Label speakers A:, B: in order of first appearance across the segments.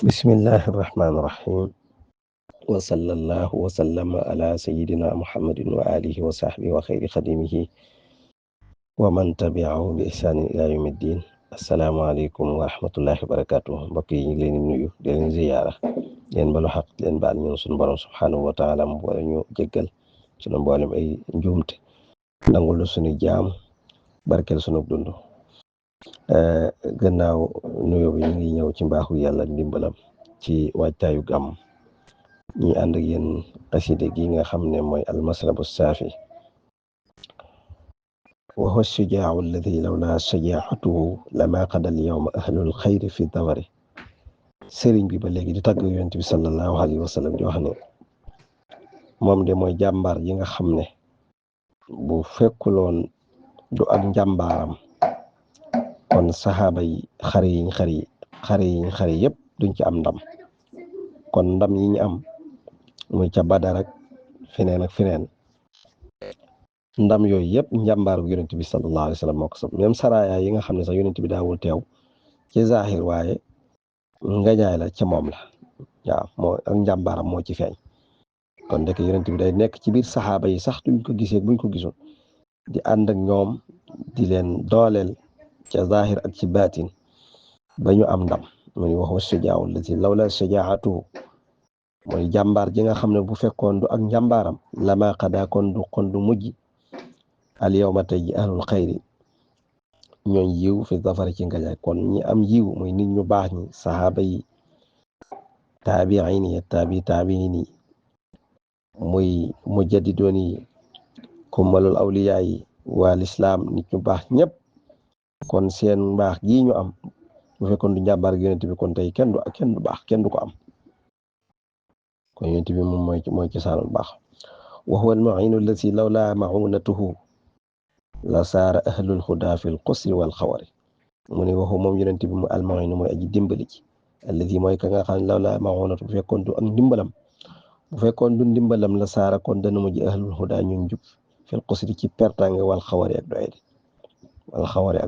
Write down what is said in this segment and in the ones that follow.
A: bismillahi irrahmani irrahim wa sallallahu wa sallama ala sayidina muhammadin wa alihi wa sahbihi wa xayri xadimihi wa man tabiahu bi ihsaanin ila yawmi ddin. asalaamaaleykum wa rahmatullahi wa barakatuh. mbokk yi ñu ngi leen di nuyu di leen ziyaara leen balu xaq leen baal ñun suñu borom subhanahu wa taala mu boole ñu jéggal suñu mboolem ay njuumte nangul suñu jaam barkeel suñu dund. gannaaw nuyoo bi ñu ngi ñëw ci mbaaxu yàlla ndimbalam ci waajtaayu gàmm ñi ànd ak yéen xaside gi nga xam ne mooy almasrabu saafi. wa huwa shujaau alladi lawla shajaatuhu lama qada al yawma ahlul xayri fi dawari. sëriñ bi ba léegi di tàgg yonent bi sallallahu alayhi wa sallam di wax ne moom de mooy jàmbaar yi nga xam ne bu fekkuloon du ak njàmbaaram kon saxaaba yi xare yi yëpp duñ ci am ndam. kon ndam yi ñu am muy ca Badar ak feneen ndam yooyu yëpp njàmbaaru yonent bi sallallahu alayhi wa sallam moo ko sab même saraya yi nga xam ne sax yonent bi daawul teew ci zahir waaye ngañaay la ca moom la waaw moo ak njàmbaaram moo ci feeñ. kon ndek yonent bi day nekk ci biir saxaaba yi sax duñ ko gisee buñ ko gisul di ànd ak ñoom di leen dooleel ca zahir ak ci baatin ba ñu am ndam. muy wax shujaa allati lawla shajaatu mooy jàmbaar ji nga xam ne bu fekkoon du ak njàmbaaram lama xadaa kon du mujj al yawma tey ji ahlul xayri ñooñ yiw fi zafari ci ngajaay. kon ñi am yiw muy nit ñu baax ñi saxaaba yi taabiin yi taabiin yi muy mujaddidoon yi kummalul awliyaa yi waa lislaam nit ñu baax ñëpp kon seen mbaax gii ñu am bu fekkoon du njàmbaar ak yonent bi kon tey kenn du baax kenn du ko am. kon yonent bi moom mooy ci saanul baax. wa huwa al-mu'iinu allazii lawlaa ma'uunatuhu la saara ahlul hudaa fil qusri wal xawari. mu ne waxu moom yonent bi mu al-mu'iinu mooy aji dimbali ci allazii mooy ka nga xam ne lawlaa ma'uunatu bu fekkoon du ak ndimbalam la saara kon dana mujj ahlul hudaa ñu njub fil qusri ci pertange wal xawari ak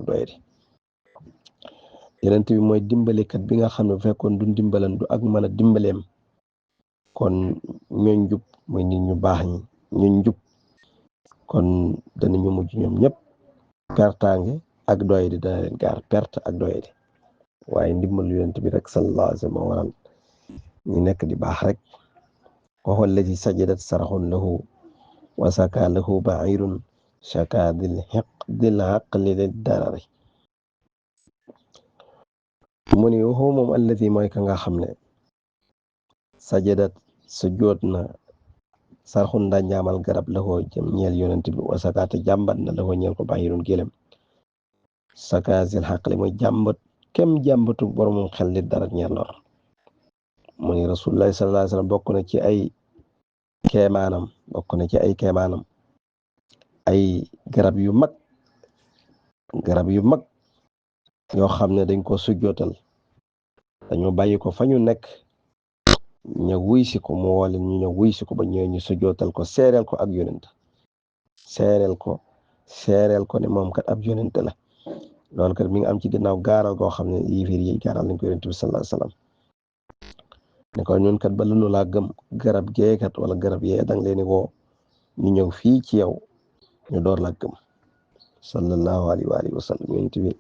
A: doyadi. yonent bi mooy dimbalikat bi nga xam ne bu fekkoon du ndimbalam du ak mën a dimbaleem kon ñooñ njub muy nit ñu baax ñi ñooñ njub kon danañu mujj ñoom ñëpp pertange ak doyadi dana leen gaar perte ak doyadi. waaye ndimbalu yonent bi rek sallallahu alayhi wa sallam moo waral ñu nekk di baax rek. wa huwa alladi sajadat saraxun lahu wa saka lahu bairun shaka dil aqli lid darari. mu ni waxoo moom alladi mooy ka nga xam ne sajadat sujjoot na sarxun ndaa njaamal garab la ko jëm ñeel yonent bi wasakaate jàmbat na la ko ñeel ko bàyyirun gélem sakaasil xaqli mooy jàmbat kem jàmbatu boromum xel li dara ñeel lor. mu ni rasulullahi sallallahu alayhi wasallam bokk na ci ay keemaanam ay garab yu mag yoo xam ne dañ ko sujjootal dañoo bàyyi ko fa ñu nekk ñu wuy si ko mu woo leen ñu ñëw wuy si ko ba ñëw ñu sujjootal ko seereel ko ak yonent seereel ko ne moom kat ab yonent la. loolu kat mi ngi am ci ginnaaw gaaral goo xam ne yéefar yi gaaral nañ ko yonent bi sallallahu alayhi wasallam ne ko ñun kat ba lu nu laa gëm garab geekat wala garab yee dang leen woo ñu ñëw fii ci yow ñu door la gëm sallallahu alayhi wa sallam. yonent bi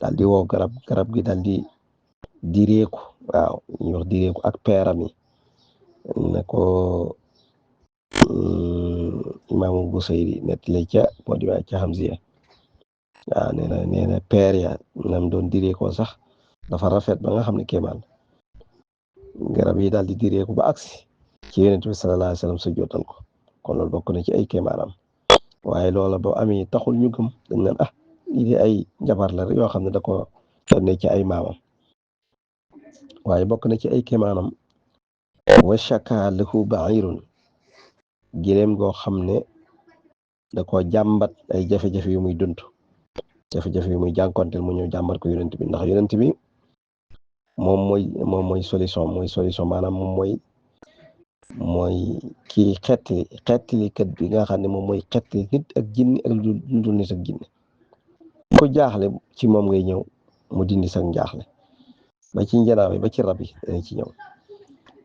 A: daal di woo garab gi daal di direeku waaw ñu wax direeku ak peeram yi ne ko imaamu Busayri nettali ca boo demee ca Hamziya waaw nee na peer ya nam doon direekoo sax dafa rafet ba nga xam ne kéemaan garab yi daal di direeku ba agsi ci yonent bi sallallahu alayhi wa sallam su jootal ko. kon loolu bokk na ci ay kéemaanam. waaye loola boo amee taxul ñu gëm dañ naan lii de ay njabar la yoo xam ne da ko ne ci ay maamam. waaye bokk na ci ay kéemaanam wa shaka lahu ba'irun gileem goo xam ne da ko jàmbat ay jafe-jafe yu muy dund jafe-jafe yu muy jànkonteel mu ñëw jàmbat ko yonent bi ndax yonent bi moom mooy solution maanaam moom mooy kii xettalikat bi nga xam ne moom mooy xettali nit ak jinni ak lu dul nit ak jinni ko jaaxle ci moom ngay ñëw mu dindi sax njaaxle. ba ci njanaaw yi ba ci rab yi dañ ci ñëw.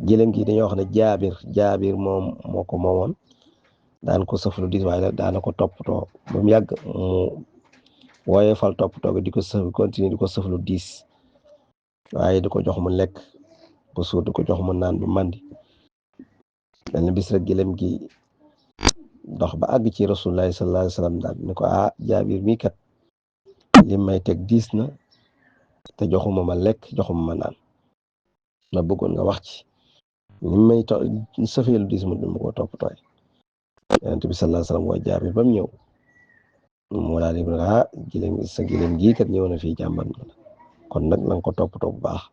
A: gëlëm gi dañoo wax ne jaabir moom moo ko moomoon daan ko sëf lu diis waaye daana ko toppatoo ba mu yàgg mu wooyee fal toppatoo di ko sëf continuer di ko sëf lu diis waaye di ko jox mu lekk bu suur di ko jox mu naan bu mandi. benn bis rek gëlëm gi dox ba àgg ci rasulullahi sallallahu alayhi wa sallam daal ni ko jaabir mii kat li may teg diis na te joxuma ma lekk joxuma ma naan ma bëggoon nga wax ci li may sëfee lu diis mu ko toppatooy. Yonent bi sallallahu alayhi wa sallam woo jaabir ba mu ñëw mu daal di gëlëm sa gëlëm gii kat ñëw na fii jàmbat na kon nag na nga ko toppatoo bu baax.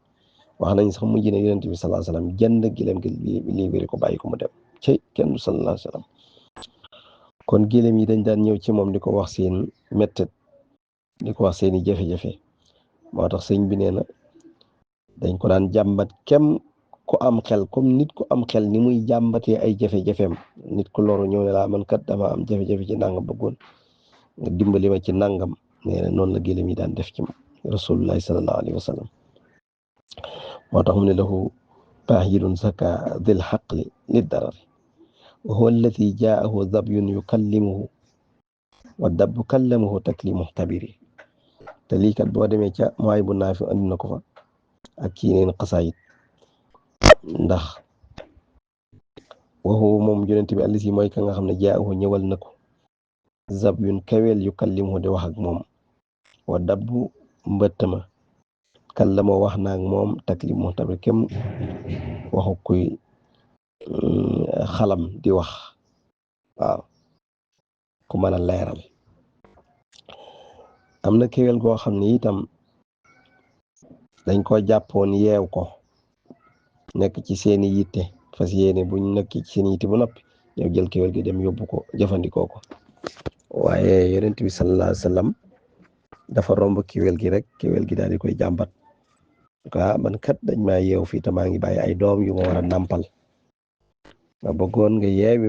A: wax nañ sax mujj na Yonent bi sallallahu alayhi wa sallam jënd gëlëm gi lii ko bàyyi ko mu dem ci kenn sallallahu alayhi wa sallam. kon gëlëm yi dañ daan ñëw ci moom di ko wax seen mettet di ko wax seeni jafe-jafe moo tax sëñ bi nee na dañ ko daan jàmbat kem ku am xel comme nit ku am xel ni muy jàmbatee ay jafe-jafeem nit ku loru ñëw ne laa man kat dama am jafe-jafe ci nangam bëggoon nga dimbali ma ci nangam nee na noonu la gëlëm yi daan def ci rasulullahi sallallahu alayhi wa sallam. moo tax mu ne lahu baahirun zaka dhil haqli lid darari wa huwa allati jaahu dhabyun yukallimuhu wa dabbu kallamuhu taklimu tabiri. te lii kat boo demee ca mooy bu naafi andi na ko fa ak kii neen xasaayit ndax waxu moom yonent bi allisi mooy ka nga xam ne jaahu ñëwal na ko dhabyun kawel yukallimuhu di wax ak moom wa dabbu mbëtt ma kallamoo wax na ak moom taklimu tabiri kem waxu kuy xalam di wax waaw ku mën a leeral. am na kéwél goo xam ne itam dañ ko jàppoon yeew ko nekk ci seeni yitte fas yéene buñ nekk ci seeni yitte bu noppi ñëw jël kéwél gi dem yóbbu ko jëfandikoo ko waaye Yonent bi sallallahu alayhi wa sallam dafa romb kéwél gi rek kéwél gi daal di koy jàmbat man kat dañ maa yeew fii te maa ngi bàyyi ay doom yu ma war a nàmpal ma bëggoon nga yeewi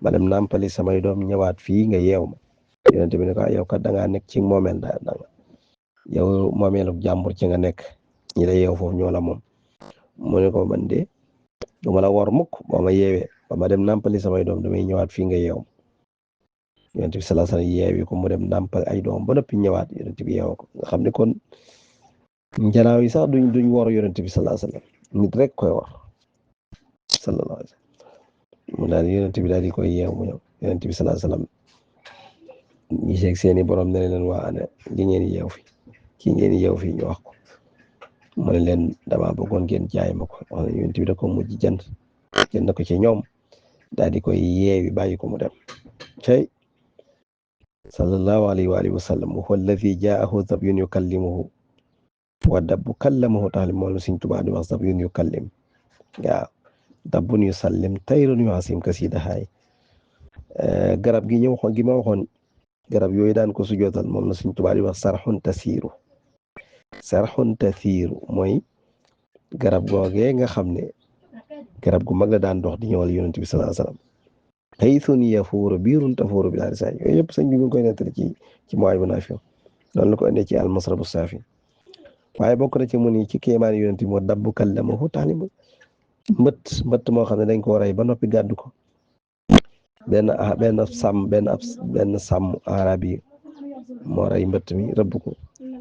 A: ma dem nàmpali samay doom ñëwaat fii nga yeew ma. Yonent bi ne ko yow kat da ngaa nekk ci moomeel yow moomeelu jàmbur ci nga nekk ñi la yeew foofu ñoo la moom. mu ne ko man de du ma la wor mukk boo ma yeewee ba ma dem nàmpali samay doom damay ñëwaat fii nga yeew Yonent bi sallallahu alayhi wa sallam yeewi ko mu dem nàmpal ay doom ba noppi ñëwaat Yonent bi yeew ko nga xam ne kon njanaaw yi sax duñ wor Yonent bi sallallahu alayhi wa sallam nit rek koy wor sallallahu alayhi wa sallam mu daal Yonent bi daal di koy yeew mu ñëw Yonent bi sallallahu alayhi wa sallam ñi seeg seeni borom ne leen waa ana li ngeen yeew fi kii ngeen yeew fi ñu wax ko mu ne leen dama bëggoon ngeen jaay ma ko wax na Yonent bi da ko mujj jënd ko ci ñoom daal di koy yeewi bàyyi ko mu dem cay sallallahu alayhi wa alihi wa sallam wa huwa alladi jaahu dhabyun yukallimuhu wa dabbu kallamahu tax moom la Sëñ Tuubaa di wax dhabyun yukallim waaw dabbun yusallim tayrun yuhasim kasidahaay garab gi ñëw gi ma waxoon garab yooyu daan ko sujootal moom la Sëñ Tuubaa di wax sarxun tasiiru mooy garab googee nga xam ne garab gu mag la daan dox di ñëwal Yonent bi sallallahu alayhi wa sallam haythun yafuuru biirun tafuuru bi daal di saa yooyu yëpp sëñ bi ngi koy nettali ci mooy bu naafi loolu la ko indee ci almasrabu saafi waaye bokk na ci mu ni ci kéemaan Yonent bi moo dabbu kallamahu taalim mbëtt moo xam ne dañ ko rey ba noppi gàddu ko benn sàmm arab yi moo rey mbëtt mi rëbb ko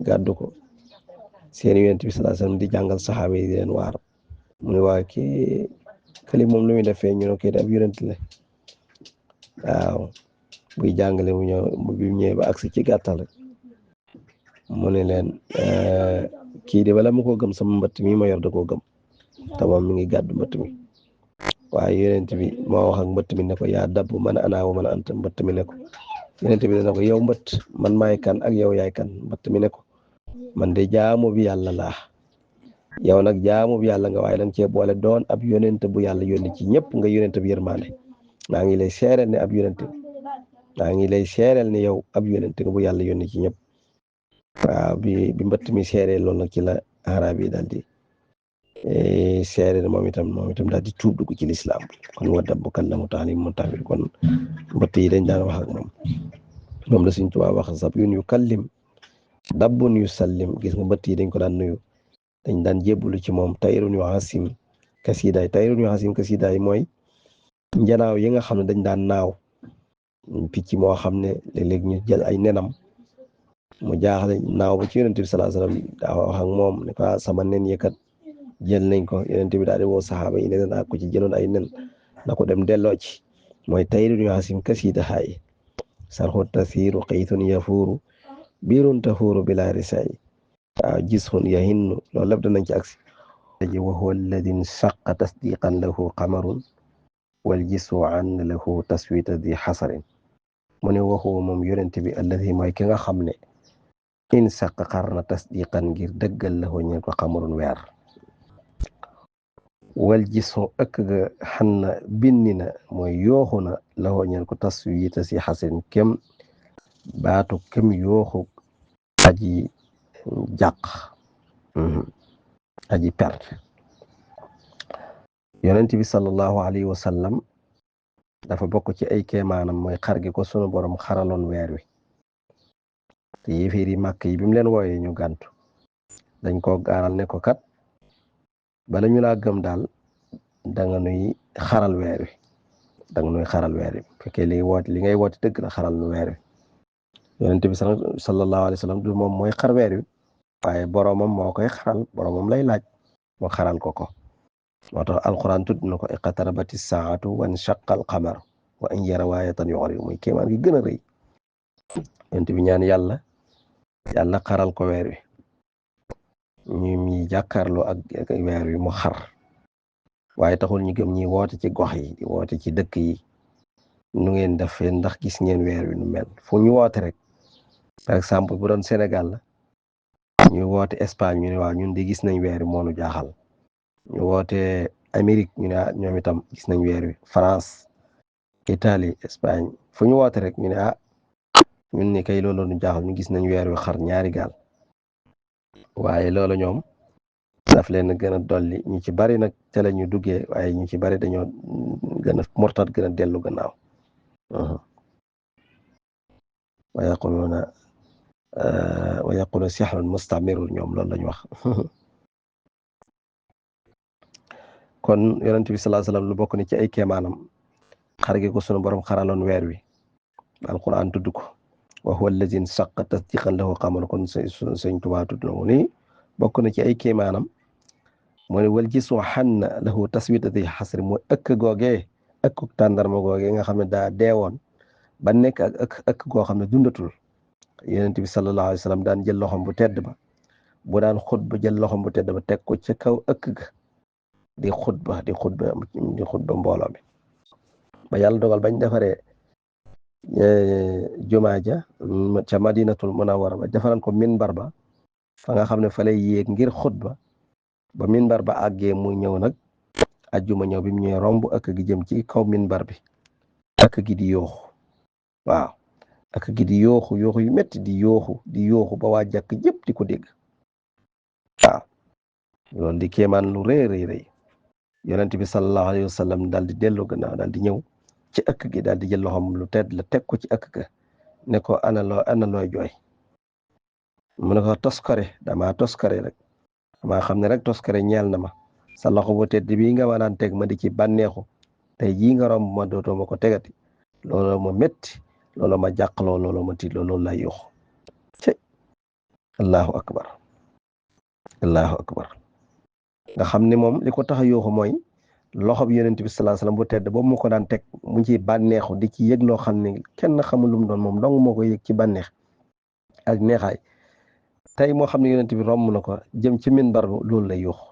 A: gàddu ko seen Yonent bi sallallahu alayhi wasallam di jàngal saxaaba yi di leen waar mu ne waa kii këli moom lu muy defee ñu ne kii ab Yonent la waaw buy jàngale mu ñëwee ba agsi ci gàttal rek mu ne leen kii de bala ma koo gëm sama mbëtt mi ma yor da koo gëm te moom mi ngi gàddu mbëtt mi waaye Yonent bi moo wax ak mbëtt mi ne ko yaa dabb man ana wa man anta mbëtt mi ne ko Yonent bi ne ko yow mbëtt man maay kan ak yow yaay kan mbëtt mi ne ko man de jaamu bi yàlla laa yow nag jaamu bi yàlla nga waaye danga cee boole doon ab yonent bu yàlla yónni ci ñëpp nga yonent bi yërmaande maa ngi lay seereel ne ab yonent maa ngi lay seereel ne yow ab yonent nga bu yàlla yónni ci ñëpp waaw bi mbëtt mi seereel loolu nag ci la arab yi daal di seereel moom itam daal di tuub dugg ci lislaam kon wa dabbu kallamu taalim mu tawil kon mbëtt yi dañ daan wax ak moom la Sëñ Tuubaa wax zabyun yukallim dabbun yusallim gis nga mbëtt yi dañ ko daan nuyu dañ daan jébbalu ci moom tayrun yu asim kasidaay tayrun yu asim kasidaay mooy njanaaw yi nga xam ne dañ daan naaw picc moo xam ne léeg-léeg ñu jël ay nenam mu jaaxle naaw ba ci yonent bi sallallahu alayhi wasallam daa wax ak moom ne ko sama nen yëkkat jël nañ ko yonent bi daal di woo saxaaba yi ne leen ko ci jëloon ay nen na ko dem delloo ci mooy tayrun yu asim kasidaay sarxu tasiiru xaytun yafuuru biirun tafuuru bila risaay waaw jisxun yahinnu loolu lépp danañ ci agsi ji wa huwa alladhi shaqqa tasdiqan lahu qamarun wal jisu an lahu taswita di xasarin mu ne waxu moom yonent bi alladi mooy ki nga xam ne in saq xar na tasdiqan ngir dëggal lahu ñeen ko qamarun weer wal jisu ëkk ga xan na binni na mooy yooxu na lahu ñeen ko taswita si xasarin kem baatu kem yooxu aji jàq aji perte yonent bi sallallahu alayhi wa sallam dafa bokk ci ay kéemaanam mooy xar gi ko sunu borom xaraloon weer wi te yéeféer yi màkk yi bi mu leen wooyee ñu gàntu dañ ko gaaral ne ko kat bala ñu laa gëm daal danga nuy xaral weer wi fekkee li ngay woote dëgg la xaral nu weer wi yonent bi sallallahu alayhi wa sallam du moom mooy xar weer wi waaye boromam moo koy xaral boromam lay laaj moo xaral ko moo tax alquran tudd na ko iqtarabati saatu wan shaqqa al qamar wa in yaraw aayatan yu'ridu muy kéemaan gi gën a rëy yonent bi ñaan yàlla xaral ko weer wi ñi jàkkaarloo ak weer wi mu xar waaye taxul ñu gëm ñi woote ci gox yi di woote ci dëkk yi nu ngeen def ndax gis ngeen weer wi nu mel fu ñu woote rek par exemple bu doon Sénégal la ñu woote Espagne ñu ne waaw ñun di gis nañ weer wi moo nu jaaxal ñu woote Amérique ñu ne ñoom itam gis nañ weer wi France Italie Espagne fu ñu woote rek ñu ne ñun ni kay loolu nu jaaxal ñu gis nañ weer wi xar ñaari gaal waaye loolu ñoom daf leen gën a dolli ñu ci bari nag te la ñu duggee waaye ñu ci bari dañoo gën a murtat gën a dellu gannaaw wa yaqulu sihrun mustamirun ñoom loolu lañu wax kon yonent bi sallallahu alayhi wasallam lu bokk ni ci ay kéemaanam xar gi ko sunu borom xaraloon weer wi alquran tudd ko wa huwa allazi shaqqa tasdiqan lahu qamar kon sëñ Tuubaa tudd na ko ni bokk na ci ay kéemaanam mu ne wal jisu xanna lahu taswitati xasri mooy ëkk googee ëkk tàndarma googee nga xam ne daa deewoon ba nekk ak ëkk goo xam ne dundatul yonent bi sallallahu alayhi wasallam daan jël loxom bu tedd ba bu daan xutba jël loxom bu tedd ba teg ko ca kaw ëkk ga di xutba mbooloo mi ba yàlla dogal bañ defaree jumaa ja ca madinatul munawwara ba defaral ko minbar ba fa nga xam ne fa lay yéeg ngir xutba ba minbar ba àggee mu ñëw nag ajjuma ñëw bi mu ñëwee romb ëkk gi jëm ci kaw minbar bi ëkk gi di yooxu waaw ëkk gi di yooxu yu metti di yooxu ba waa jàkk jëpp di ko dégg waaw loolu di kéemaan lu rëy yonent bi sallallahu alayhi wa sallam daal di dellu gannaaw daal di ñëw ci ëkk gi daal di jël loxoom lu tedd la teg ko ci ëkk ga ne ko ana looy jooy mu ne ko toskare dama toskare rek dama xam ne rek toskare ñeel na ma sa loxo bu tedd bii nga ma daan teg ma di ci bànneexu tey jii nga romb ma dootoo ma ko tegati looloo ma métti looloo ma jàqloo looloo ma tiitloo loolu lay yuux allahu akbar nga xam ne moom li ko tax a yuuxu mooy loxo bi yonent bi sallallahu alayhi wasallam bu tedd boobu mu ko daan teg mu ci bànneexu di ci yëg loo xam ne kenn xamul lu mu doon moom dong moo ko yëg ci bànneex ak neexaay tey moo xam ne yonent bi romb na ko jëm ci minbar bi loolu lay yuuxu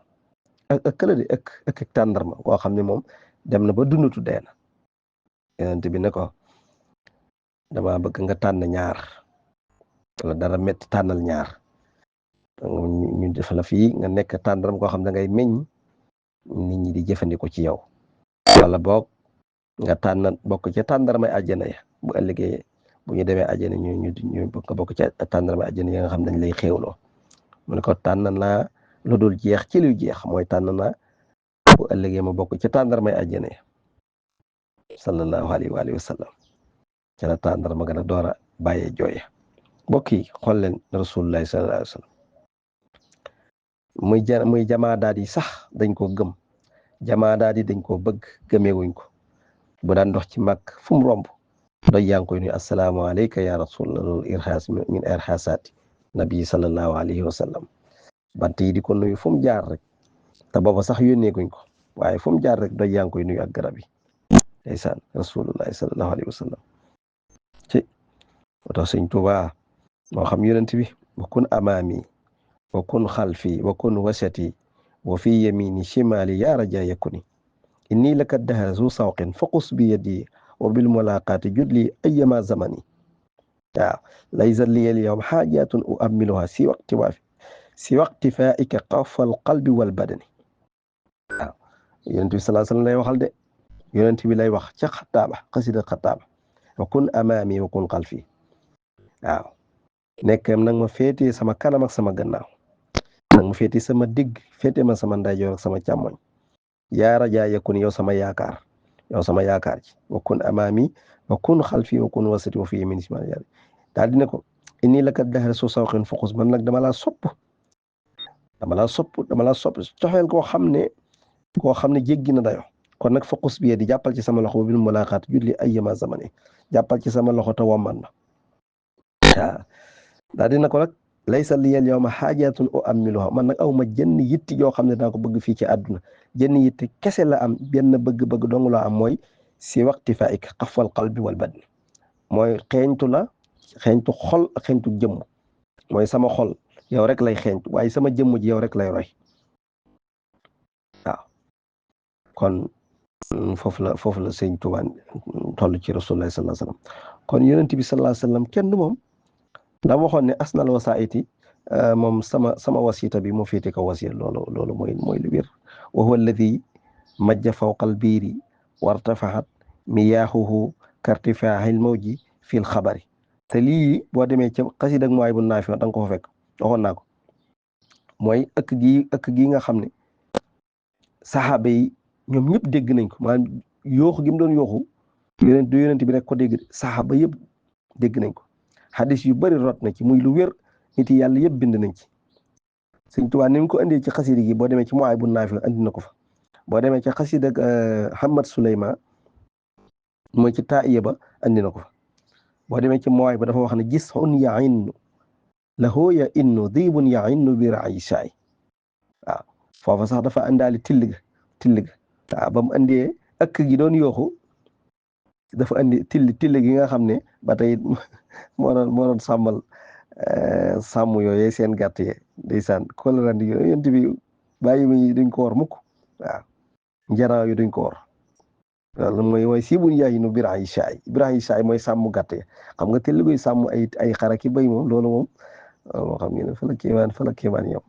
A: ak la di ak tàndarma koo xam ne moom dem na ba dundatu dee na yonent bi ne ko dama bëgg nga tànn ñaar wala dara metti tànnal ñaar ñu def la fii nga nekk tàndaram koo xam da ngay meññ nit ñi di jëfandikoo ci yow wala boog nga tànn bokk ca tàndarmay àjjana ya bu ëllëgee bu ñu demee àjjana ñu bokk ca tàndarmay àjjana ya nga xam dañ lay xéewloo mu ne ko tànn naa lu dul jeex ci lu jeex mooy tànn naa bu ëllëgee ma bokk ca tàndarmay àjjana ya sallallahu alayhi wa alihi wa sallam ca la tàndarma gën a door a bàyyee jooya mbokk yi xool leen rasulullahi sallallahu alayhi wa sallam muy jamaadaat yi sax dañ ko gëm jamaadaat yi dañ ko bëgg gëmeewuñ ko bu daan dox ci mag fu mu romb doy yaa ngi koy nuyu assalaamu alayka ya rasulullah loolu irxaas min irxaasaati nabi sallallahu alayhi wa sallam bant yi di ko nuyu fu mu jaar rek te booba sax yónnee guñ ko waaye fu mu jaar rek doy yaa ngi koy nuyu ak garab yi ndeysaan rasulullahi sallallahu alayhi wa sallam ci tax sëñ Tuubaa moo xam yonent bi wa kun amaami wa kun xalfi wa kun wasati wa fi yamini shimali ya raja yakuni inni laka dahra zu sawqin faqus bi yadi wa bil mulaqati judli ayyama zamani waaw laysa li al yawm xaajatun uammiluha si waqti faika xafal qalbi wal badani waaw yonent bi salaa sallam lay waxal de yonent bi lay wax ca xataaba xasida xataaba wa kun amaami wa kun xalfi waaw nekkam nag ma féetee sama kanam ak sama gannaaw nag ma féetee sama digg féetee ma sama ndeyjoor ak sama càmmoñ yaa rajaa yakun yow sama yaakaar ci wa kun amaami wa kun xalfi wa kun wasati wa fi yamin simal yàlla daal di ne ko inni laka dahra su sawqin focus man nag dama laa sopp coxeel koo xam ne jéggi na dayo kon nag focus bi di jàppal ci sama loxo bil mulaqaat julli ayyama zamani jàppal ci sama loxo te womman na waaw daal di ne ko nag laysa liyal yawma xaajatun uammiluha man nag aw ma jënn yitti yoo xam ne daa ko bëgg fii ci àdduna jënn yitti kese la am benn bëgg-bëgg dong la am mooy si waqti faik xafal qalbi wal badni mooy xeeñtu xol ak xeeñtu jëmm mooy sama xol yow rek lay xeeñtu waaye sama jëmm ji yow rek lay roy waaw kon foofu la sëñ Tuubaa toll ci rasulullah sallallahu alayhi wasallam kon yonent bi sallallahu alayhi wasallam kenn du moom la waxoon ne asnal wasaiti moom sama wasita bi moo féete ko wasila loolu mooy lu wér wa huwa alladi majja fawqal biiri wartafahat miyaahuhu kartifaaxil mawji fil xabari te lii boo demee ca xasida ak mooy bu naafi da nga ko fa fekk waxoon naa ko mooy ëkk gi nga xam ne saxaaba yi ñoom ñëpp dégg nañ ko maanaam yooxu gi mu doon yooxu yonent bi rek ko dégg saxaaba yëpp dégg nañ ko xadis yu bari rot na ci muy lu wér nit yi yàlla yëpp bind nañ ci Sëñ Tuubaa ni mu ko indee ci xasida gi boo demee ci mooy bu naafi andi na ko fa boo demee ci xasida ak Hamad Suleyman mooy ci taa'iya ba andi na ko fa boo demee ci mooy ba dafa wax ne gis xun ya innu lahoo ya innu diibun ya innu bi raishaay waaw foofa sax dafa àndaali till ga waaw ba mu andee ëkk gi doon yooxu dafa andi till gi nga xam ne ba tey moo doon sàmmal sàmm yooyee seen gàtt yee ndeysaan kolarandi yonent bi bàyyi mi duñ ko war mukk waaw njaraaw yi duñ ko war loolu mooy sibun yaay nu biraay saay mooy sàmm gàtt yi xam nga till guy sàmm ay xaraki bay moom loolu moom moo xam ngeen fa la kéemaan yam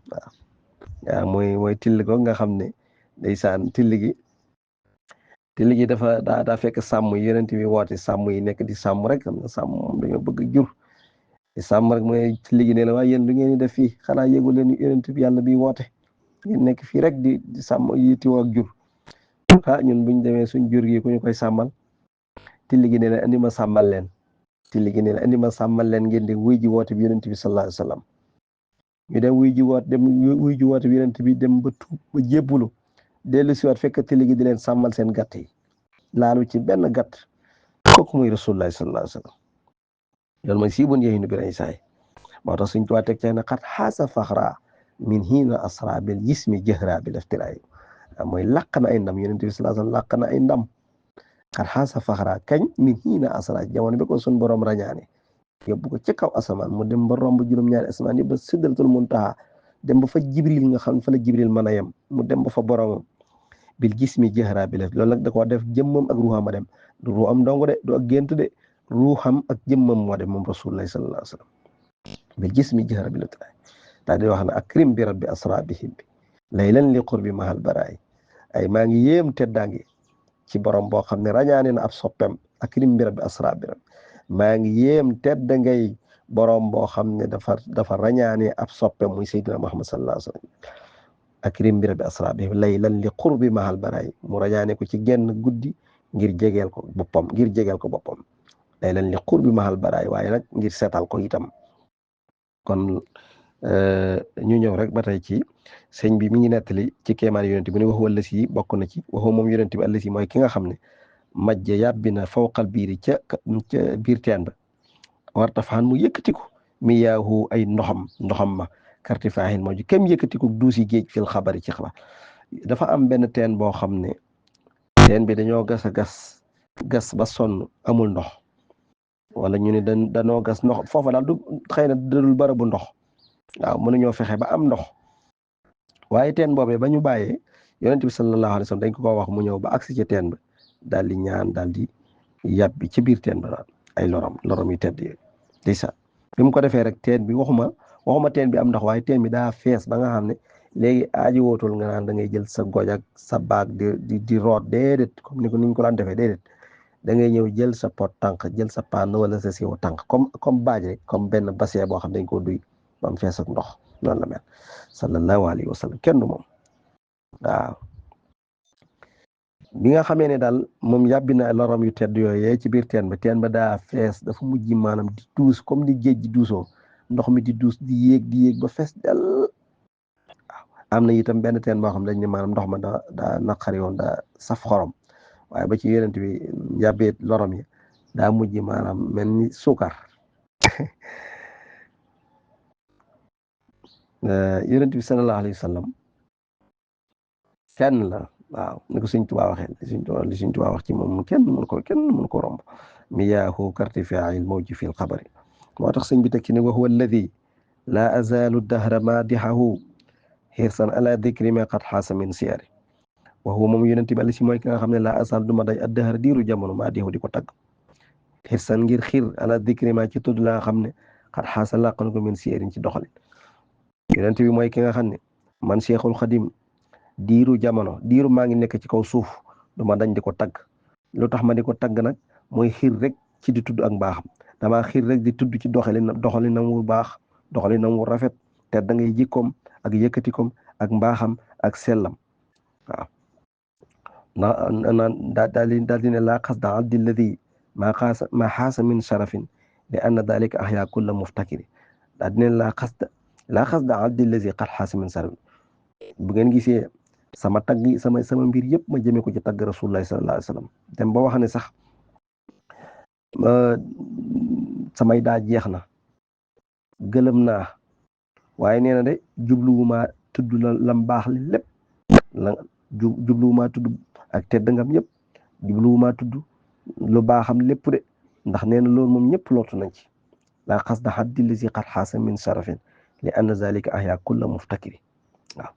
A: waaw mooy till go nga xam ne ndeysaan till gi dafa daa fekk sàmm yi yonent bi woote sàmm yi nekk di sàmm rek xam nga sàmm moom dañoo bëgg jur sàmm rek mooy till gi ne la waaye yéen lu ngeen di def fii xanaa yëgu leen yonent bi yàlla bi woote ngeen nekk fii rek di sàmm yittiwoo ak jur ñun buñ demee suñ jur gi ku ñu koy sàmmal till gi ne la andi ma sàmmal leen ngeen di wuy ji woote bi yonent bi sallallahu alayhi wasallam ñu dem wuy ji woote bi yonent bi dem ba tuub ba jébbulu dellu si waat fekk till gi di leen sàmmal seen gàtt yi laalu ci benn gàtt kooku mooy rasulullah sallallahu alayhi wasallam loolu mooy siibun yahinu bi saay moo tax suñ tuwaa teg ca ne xat xaasa faxra min hiina asra bil jismi jëhra bil iftiraay mooy làq na ay ndam yonent bi sallallahu alayhi wasallam làq na ay ndam xat xaasa faxra kañ min hiina asra jamono bi ko sun borom rañaane yóbbu ko ci kaw asamaan mu dem ba romb juróom-ñaari asamaan yëpp ba sidratul muntaha dem ba fa jibril nga xam fa la jibril mën a yem mu dem ba fa boromam bil jismi jëhra bil loolu nag da koo def jëmmam ak ruuxam a dem du ruuxam ndongo de du ak gént de ruuxam ak jëmmam moo dem moom rasulullah sallallahu alayhi wasallam bil jismi jëhra bil daal di wax ne akrim bi rabbi asra bihim bi laylan li qurbi mahal baraay ay maa ngi yéem teddaangi ci borom boo xam ne rañaane na ab soppem akrim bi rabbi asra bi rabbi maa ngi yéem tedd ngay borom boo xam ne dafa rañaane ab soppem muy sayyidina Muhammad sallallahu alayhi wasallam akrim bi rabbi asra bihim laylan li qurbi mahal baraay mu rañaane ko ci genn guddi ngir jegeel ko boppam laylan li qurbi mahal baraay waaye nag ngir seetal ko itam kon ñu ñëw rek ba tey ci sëñ bi mi ngi nettali ci kéemaan yonent bi ne wax wala si bokk na ci waxoo moom yonent bi àll si mooy ki nga xam ne majja yàbbi na fawqal biiri ca biir teen ba warta faan mu yëkkatiku mi yaahu ay ndoxam ma karti faahin moo ji kem yëkkatiku duusi géej fil xabari ci xabar dafa am benn teen boo xam ne teen bi dañoo gas a gas ba sonn amul ndox wala ñu ne danoo gas ndox foofa daal du xëy na dadul barabu ndox waaw mënuñoo fexe ba am ndox waaye teen boobee ba ñu bàyyee yonent bi sallallahu alayhi wa sallam dañ ko wax mu ñëw ba agsi ci teen ba daal di ñaan daal di yàbbi ci biir teen ba daal ay lorom yi tedd yooyu di sa bi mu ko defee rek teen bi waxuma teen bi am ndox waaye teen bi daa fees ba nga xam ne léegi aaji wootul nga naan da ngay jël sa goj ak sa baag di root déedéet comme ni ñu ko daan defee déedéet da ngay ñëw jël sa pot tànk jël sa paan wala sa siwo tànk comme baaj rek comme benn bassin boo xam dañ koo duy ba mu fees ak ndox noonu la mel sallallahu alayhi wa sallam kenn du moom waaw bi nga xamee ne daal moom yàbbi na lorom yu tedd yooyee ci biir teen ba daa fees dafa mujj maanaam di duus comme di géej di duusoo ndox mi di duus di yéeg ba fees del waaw am na itam benn teen boo xam dañ ne maanaam ndox ma daa naqari woon daa saf xorom waaye ba ci yonent bi yàbbee lorom yi daa mujj maanaam mel ni suukar yonent bi sallallahu alayhi wa sallam kenn la waaw ni ko Sëñ Tuubaa waxee li Sëñ Tuubaa wax ci moom kenn mënu ko romb miyaahu kartifaa'il mawji fil xabari moo tax sëñ bi teg ci ne wa huwa alladi laa azaalu dahra maadihahu xirsan ala dikri ma qad xaasa min siyari wa huwa moom yonent bi si mooy ki nga xam ne laa azal duma day ad-dahra diiru jamono maadihahu di ko tagg xirsan ngir xiir ala dikri ma ci tudd laa xam ne qad xaasa làqan ko min siyarin ci doxalin yonent bi mooy ki nga xam ne man Cheikhul Xadim diiru jamono diiru maa ngi nekk ci kaw suuf duma dañ di ko tagg lu tax ma di ko tagg nag mooy xiir rek ci di tudd ak mbaaxam damaa xiir rek di tudd ci doxalinam wu baax doxalinam wu rafet te da ngay jikkoom ak yëkkatikoom ak mbaaxam ak sellam waaw daal di ne laa qasda abdi alladi ma xaasa min sharafin li anna dalika ahya kulla muftakiri daal di ne laa qasda abdi alladi qad xaasa min sharafin bu ngeen gisee sama tagg sama mbir yëpp ma jëmee ko ci tagg rasulullah sallallahu alayhi wa sallam dem ba wax ne sax samay daa jeex na gëlëm naa waaye nee na de jubluwuma tudd lam baax li lépp jubluwuma tudd ak tedd ngam yëpp jubluwuma tudd lu baaxam lépp de ndax nee na loolu moom ñëpp lootu nañ ci laa qasda haddi lazi qad xaasa min sharafin li anna zalika ahya kulla muftakiri waaw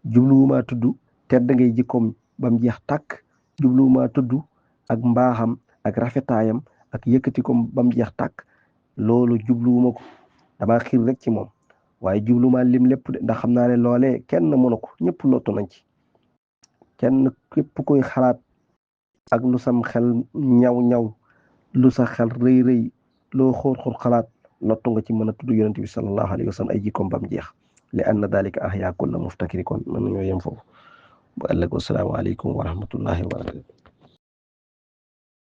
A: jubluwuma tudd tedd ngay jikkoom bam jeex tàkk jubluwuma tudd ak mbaaxam ak rafetaayam ak yëkkatikoom bam jeex tàkk loolu jubluwuma ko dama xiir rek ci moom waaye jubluwuma lim lépp de ndax xam naa ne loolee kenn mënu ko ñëpp lottu nañ ci kenn képp koy xalaat ak lu sam xel ñaw lu sa xel rëy loo xóor xalaat lottu nga ci mën a tudd yonent bi sallallahu alayhi wa sallam ay jikkoom bam jeex li anna dalika ahya kulla muftakiri kon mën nañoo yem foofu bu ëllëg wassalaamu aleykum wa rahmatullahi wa barakatu